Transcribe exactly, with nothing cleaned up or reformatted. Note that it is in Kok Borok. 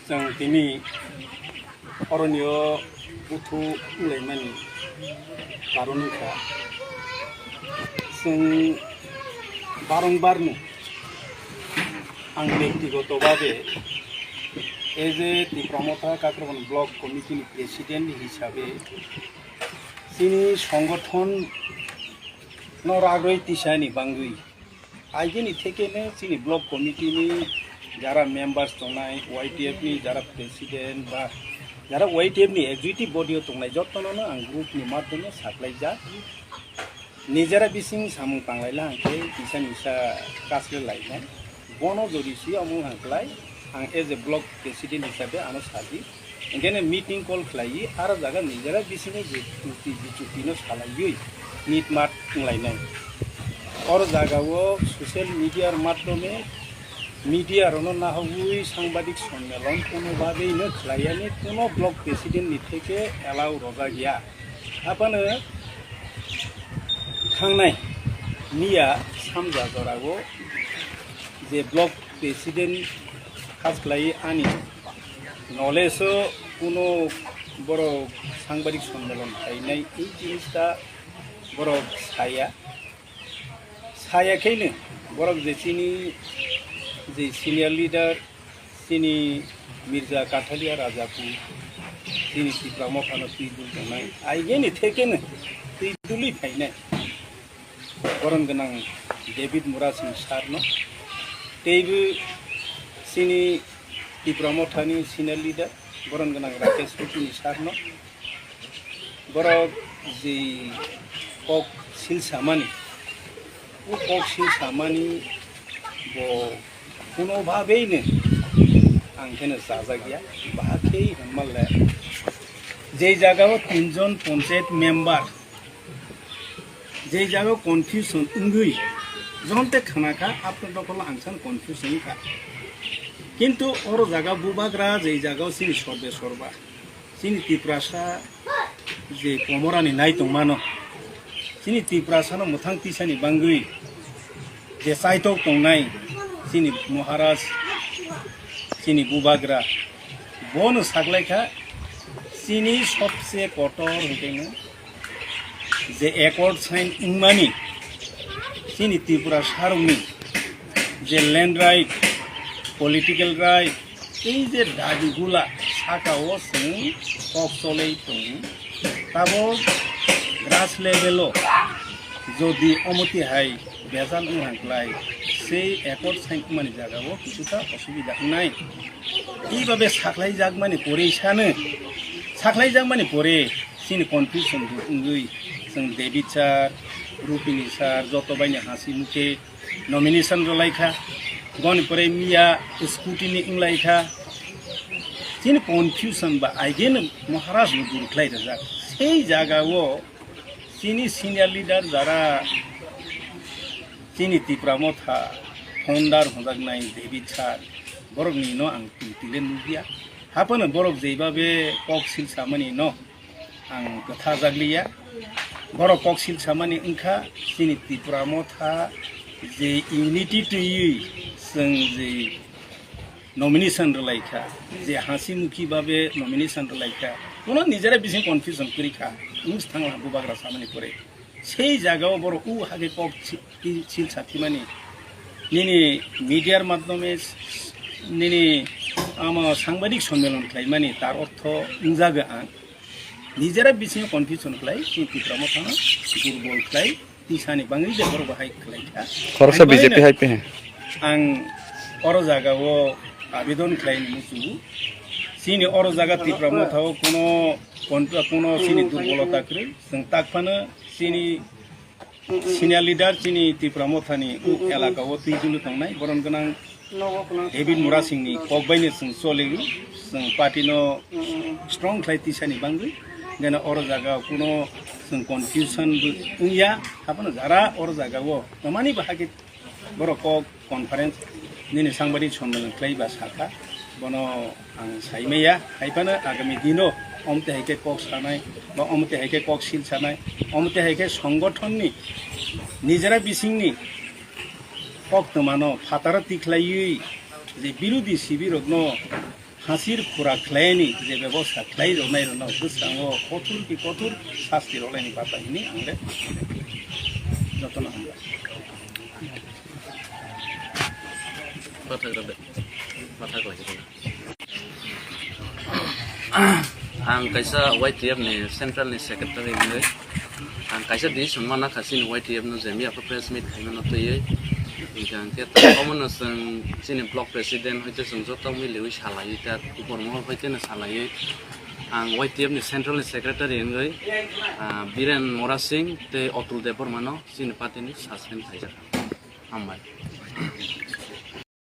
Chwng tini oronio buthu wnglaimani karon wngkha, chwng barongbarno ang bektigoto babe as a Tipra Motha Kakrabon Block Committee ni President hisabe chini songothon no ragroi tisani bangwi. Aigini thekeno chini block committee ni jara members tongnai, Y T F ni jara president ba jara Y T F ni executive body o tongnai jotono no ang group ni madhyome saklaijak. Nijera bising samung tanglaila hwnkhe kisa misa kasle lainai. Bono jodi si omo hwnklai ang as a block president hisabe ano sadi. Enkhene meeting call khlaiwi aro jaga nijera bisingo je chuti bichuti no salaiwi mitmat wnglainai. Oro jagao social media madhyome media rokno nahogwi sangbadik sonmelon kuno bagwi no khlaiyani, kuno block president ni theke allow rojak ya. Aphano thangnai miya samja jorao je block president khas khlai ani knowledge o kuno borok sangbadik sonmelon khainai ei jinis ta borok saya. Saya khaino borok je chini je senior leader chini Mirza Kathalia Rajapu chini Tipra Mothano twi dul tongnai aigeni thekeno twi dului phainai. Boron gwnang David Murasing sir no, teibo chini Tipra Mothani senior leader, boron gwnang Rakesh Rupini sir no, borok je kok sil samani, o kok sil samani bo kuno bhabeino ang kheno chajak ya, bahai khe hwnma le je jagao tinjon panchayat member je jagao confusion wngwi jonte khna kha, apno dokolo ang san confusion wngkha. Kintu oro jaga bubagra je jagao chini sorbe sorba, chini Tiprasa je komorani nai tongmano, chini Tiprasano mwthang tisani bangwi je chaitok tongnai chini Maharaj, chini bubagra, bono saklaikha chini sobse kotor hwnkhe je accord sign wngmani chini Tripura sarokni je land right, political right, tei je dabi gula saka o chwng kok cholwi tongo. Tabok grass level o jodi omoti hai bejal wng hang klai, sei accord sign wngmani jaga o kisuta osubida wngnai. Ei babe saklai jakmani pore sano, saklai jakmani pore chini confusion bo wngwi chwng David sir, Rupini sir, joto baini hasi mukhe nomination rwlaikha, boni pore miya scrutiny wnglaikha. Chini confusion ba aigeno Maharaj bo dul khlai rwjak. Sei jaga o chini senior leader jara chini Tipra Motha founder hwnjaknai David sir, borokni no ang twi twi le nukya. Haphano borok jeibabe kok sil samani no ang kwtha jakliya. Borok kok sil samani wngkha chini Tipra Motha je unity twiwi chwng je nomination rwlaikha, je hasi mukhi babe nomination rwlaikha, kuno nijera bising confusion kwrwikha, wng thangla bubagra samani pore. Sei jagao borok u hake kok si-, i-, sil sathimani. Nini media madhyome s-, nini ama sangbadik sonmelon khlaimani tar ortho wngjago ang. Nijera bisingo confusion khlai, chini Tipra Mothano durbol khlai, tisani bangwi je borok bahai khlai kha. Khoroksa Ang B J P baino hai pe. Ang oro jagao abedon khlai ni muchungo. Chini oro jaga Tipra Mothao kuno kon-, kuno chini durbolota kwrwi. Chwng tak phano chini senior leader chini Tipra Mothani u elaka o twi dulu tongnai boron gwnang David Murasingni kok baino chwng choliwi, chwng party no strong khlai tisani bangwi. Gana oro jaga kuno chwng confusion bo wngya, haphano jara oro jaga o tamani bahai khe borok kok conference nini sangbadik sonmelon khlai ba sakha, bono ang saimaya, hai phano agami dino omte hai khe kok sanai ba omte hai khe kok sil sanai, omte hai khe songothonni nijera bisingni kok twmano phataro tikhlaiwi je birodi sibirokno Hasir khura khlaini je bebosta khlai rwnai rwno bwskango kothor ki kothor sasti rwlaini bata hini ang le jotono hambai. Ang kaisa Y T F ni central ni secretary hinwi ang kaisa decision mana kha chini Y T F no je miya press meet khaimano twiwi. Hingkha hingkhe omono chwng chini block president hoite chwng joto miliwi salaiwi ta upor mohor hoite no salaiwi ang Y T F ni central ni secretary hinwi, ah, Biren Mora Singh tei Atul Debbarma no chini party ni suspend khaijak. Hambai.